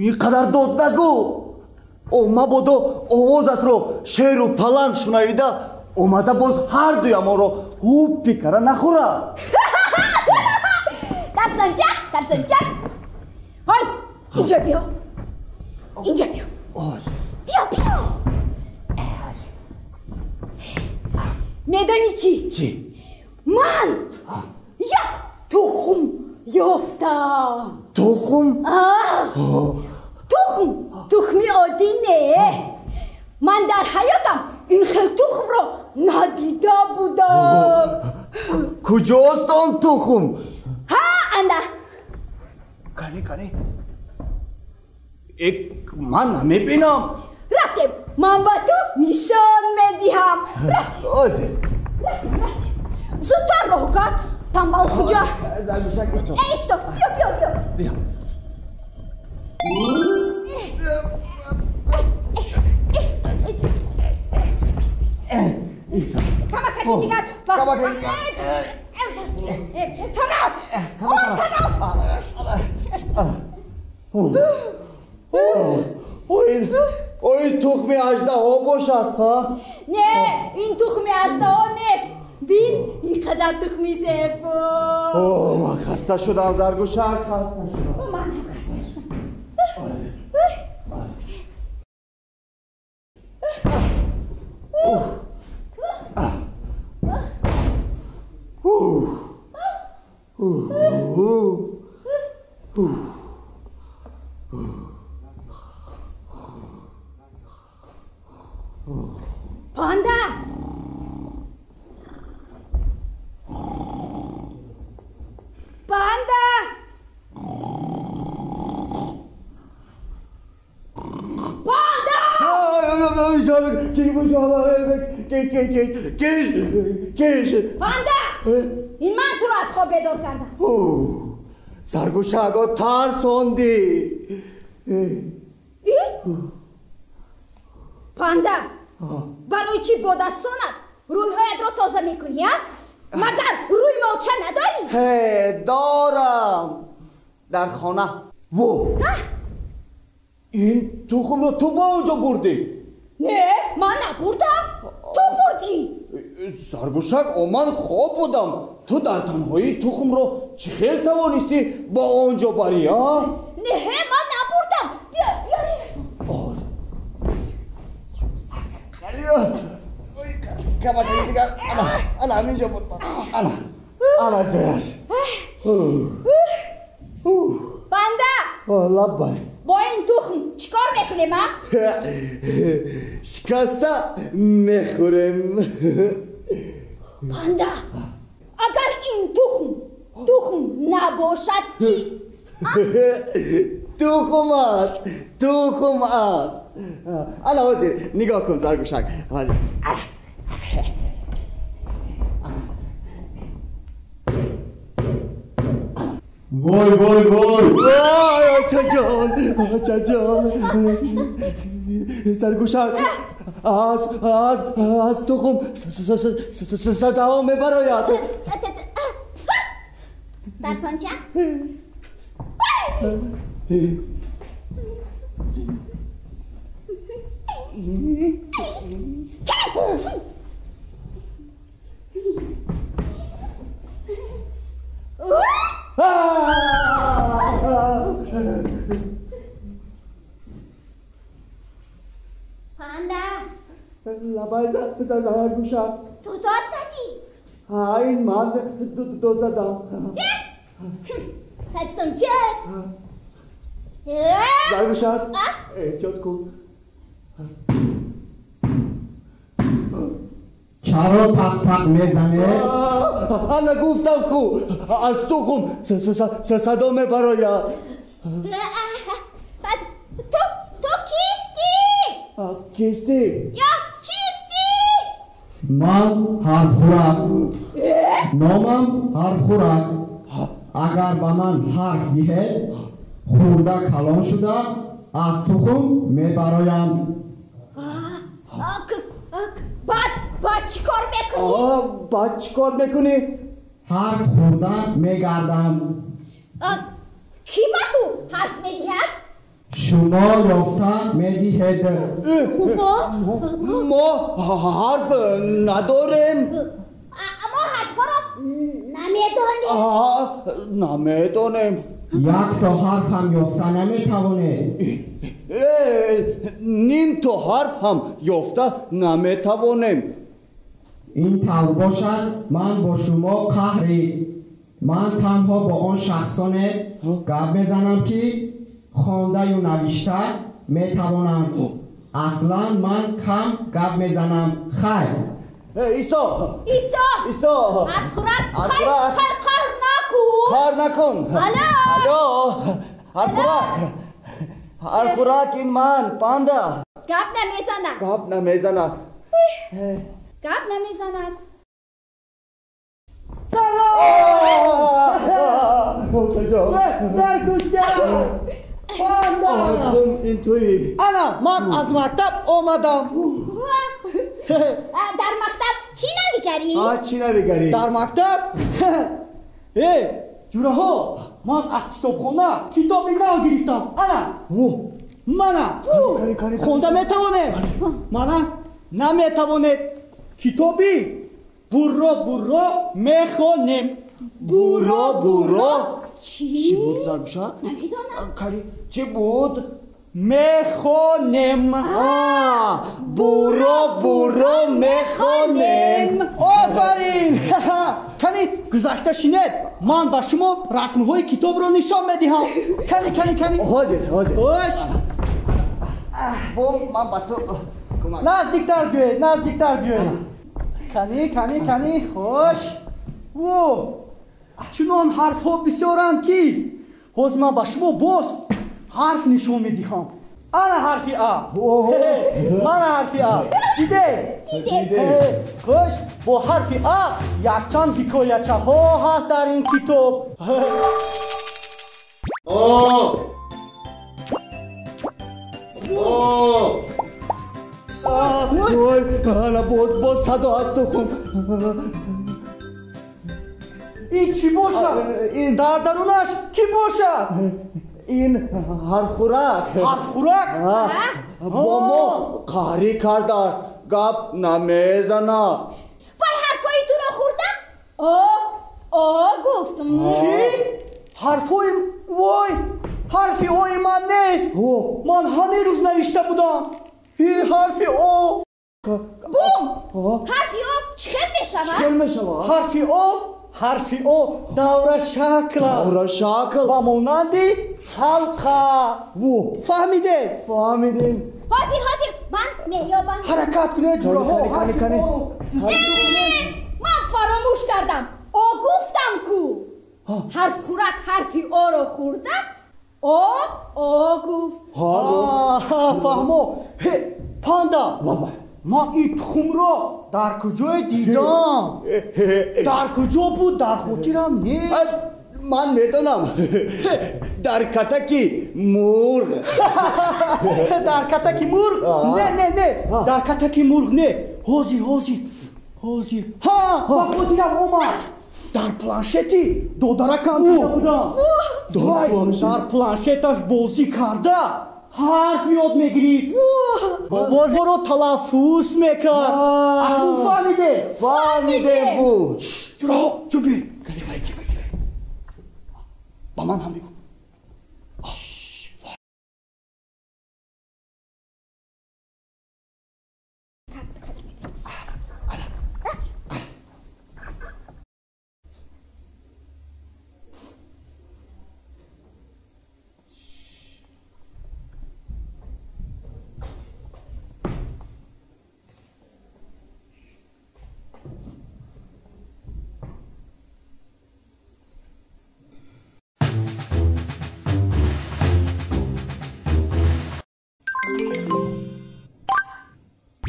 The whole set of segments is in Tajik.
Ин қадар дод нагӯ. Мабодо овозатро шеру паланг шунавида омада боз ҳар дуямонро ҳуб пикара нахӯрад. Тарсончак, тарсончак, ҳой, инҷо биё, инҷо биё, биё, биё. Медонӣ чӣ? Чӣ? Ман як тухм ёфтам. Тухм? Тухм, тухми оддӣ не. Ман дар ҳаётам ин хел тухмро надида будам. Куҷост он тухм? Ҳа, анда. Кани, кани, ман намебинам. Рафтем, ман ба ту нишон медиҳам. Рафтем, рафтем, рафтем. Зудтар роҳ кард, тамбалхуҷа. Заргӯшак, исто. Исто, биё, биё, биё, биё. Камакаки дигар, тараф, он тараф. Ин тухми аждаҳо бошад? Не, ин тухми аждаҳо нест. Бин, ин қадар тухми зебо. Ман хаста шудам, Заргӯшак, хаста шудам. Манам хаста шудам. Панда! Панда! Панда! Панда! Ин ман туро аз хоб бедор кардам. Заргӯшако, тарсондӣ. Панда, барои чӣ бо дастонат рӯйҳоятро тоза мекунӣ, а? Магар рӯй молча надорӣ? Ҳе, дорам, дар хона. Во, ин тухмро ту ба он ҷо бурдӣ? Не, ман набурдам, ту бурдӣ. Заргӯшак, о, ман хоб будам. Ту дар танҳоӣ тухмро чӣ хел тавонистӣ ба он ҷо барӣ, а? Не, ман набурдам. Биё, биё. Камакаи дигар, ана, ана ҳамин ҷо буд. Ана, ана ҷояш. Панда! Лаббай. Бо ин тухм чӣ кор мекунем, а? Шикаста мехӯрем. Панда, агар ин тухм тухм набошад чӣ? Тухм аст, тухм аст. Ана ҳозир нигоҳ кун, Заргӯшак, ҳозир. Вой, вой, вой! Вой, очаҷон, очаҷон! Заргӯшак, аз тухм садао мебарояд. Тарсонча? Панда! Лабай, Заргӯшак. Ту дод задӣ? Ҳа, ин ман дод задам. Тарсонча! Заргӯшак, эҳтиёт кун. Чаро тақ-тақ мезанед? Ана гуфтам ку, аз тухм садо мебарояд. Ту кистӣ? Кистӣ? Ё чистӣ? Ман ҳарфхӯрак. Номам ҳарфхӯрак. Агар ба ман ҳарф диҳед, хурда калон шуда аз тухм мебароям. Баъд чӣ кор мекунӣ? Баъд чӣ кор мекунӣ? Ҳарф хӯрда мегардам. Кӣ ба ту ҳарф Шумо ёфта медиҳед. Мо ҳарф надорем. Мо ҳарфҳоро намедонем. Намедонем. Як то ҳарф ҳам ёфта наметавонед. Ним то ҳарф ҳам ёфта наметавонем. Ин тавр бошад, ман бо шумо қаҳрӣ. Ман танҳо бо он шахсоне гап мезанам, ки хондаю навишта метавонанд. Аслан ман кам гап мезанам. Хайр. Исто! Исто! Исто! Ҳарфхӯрак, хайр, хайр, қаҳр накун. Қаҳр накун. Алло! Алло! Ҳарфхӯрак! Ҳарфхӯрак, ин ман, панда. Гап намезанад. Гап намезанад. Гап намезанад. Салом! Заргӯша! Панда! Ин туӣ. Ана, ман аз мактаб омадам. Дар мактаб чӣ навигарӣ? Чӣ навигарӣ? Дар мактаб? Э, ҷураҳо, ман аз китобхона китоби нав гирифтам. Ана! Мана! Хонда метавонед? Мана, наметавонед. Китоби Бурро бурро мехонем. Бурро бурро? Чӣ? Чӣ буд, Заргӯшак? Намедонам. Чӣ буд? Мехонем. Бурро бурро мехонем. Офарин! Кани, гузашта шинед. Ман ба шумо расмҳои китобро нишон медиҳам. Кани, кани, кани. Ҳозир, ҳозир. Хуш. Бом, ман ба ту кӯмак. Наздиктар биёед, наздиктар биёед. Кани, кани, кани, хуш. Во! Чунон ҳарфҳо бисёранд, ки ҳозир ман ба шумо боз ҳарф нишон медиҳам. Ана ҳарфи А. Мана ҳарфи А. Дидед? Дидем. Хуш, бо ҳарфи А якчанд ҳикоячаҳо ҳаст дар ин китоб. О! О! Вой, ана боз, боз садо аз тухм. Ин чӣ бошад? Ин Дар дарунаш кӣ бошад? Ин ҳарфхӯрак. Ҳарфхӯрак? Бо мо қаҳрӣ кардааст, гап намезанад. Вай ҳарфҳои туро хӯрда? О, о гуфт. Чӣ? Ҳарфҳои, вой, ҳарфи ои ман нест. Ман ҳамин рӯз навишта будам. Ҳарфи О. Бум! Ҳарфи О чӣ хел мешавад? Хел мешавад? Ҳарфи О, ҳарфи О давра шакл аст. Давра шакл. Ба монанди ҳалқа. Фаҳмидед? Фаҳмидем. Ҳозир, ҳозир, ман меёбам. Ҳаракат кунед, ҷураҳо. Кани, кани. Ман фаромӯш кардам. О гуфтам ку. Ҳарфхӯрак ҳарфи Оро хӯрда, О, О гуфт. Фаҳмо. Панда, ман ин тухмро дар куҷое дидам? Дар куҷо буд? Дар хотирам нест. Ман медонам. Дар катаки мурғ. Дар катаки мурғ? Не, не, не. Дар катаки мурғ не. Ҳозир, ҳозир, ҳозир. Ҳа, ба хотирам омад. Дар планшети додаракам дида будам. Вай, дар планшеташ бозӣ карда ҳарф ёд мегирифт. Бозиро талаффуз мекард. Акнун фаҳмидем? Фаҳмидем. Ҷураҳо, ҷуби. Ба ман ҳам бигӯ.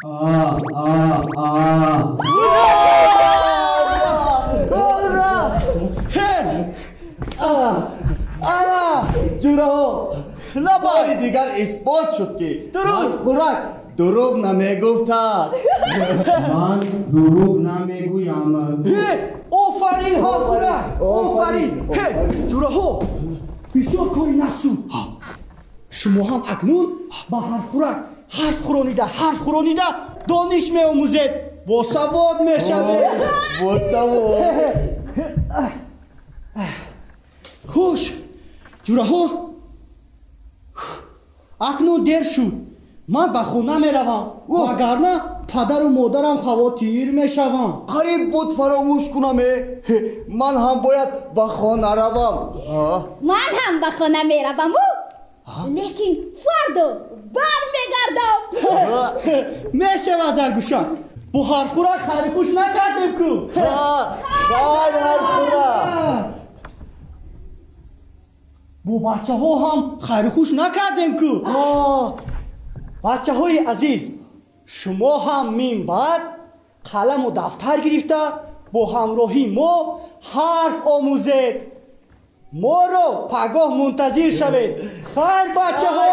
А, а, а. Ура! Ана! Ҷураҳо, Лабай! бори дигар исбот шуд, ки Дуруст. ҳарфхӯрак дурӯғ намегуфтааст. Ман дурӯғ намегӯям. Офарин, ҳарфхӯрак! Офарин! Ҷураҳо, бисёр кори нақсуд. Шумо ҳам акнун ба ҳарфхӯрак ҳарф хӯронида дониш меомӯзед, босавод мешавед. Босавод. Хуш ҷураҳо, акнун дер шуд, ман ба хона меравам, вагарна падару модарам хавотир мешаванд. Қариб буд фаромӯш кунам, ман ҳам бояд ба хона равам. Ман ҳам ба хона мераваму, лекин фардо бармегардам. Мешавад Заргӯшан, бо ҳарфхӯрак хайрухуш накардем ку. Хайр ҳарфхӯрак. Бо бачаҳо ҳам хайрухуш накардем ку. Бачаҳои азиз, шумо ҳам минбаъд қаламу дафтар гирифта бо ҳамроҳии мо ҳарф омӯзед. Моро пагоҳ мунтазир шавед. Хайр бачаҳо.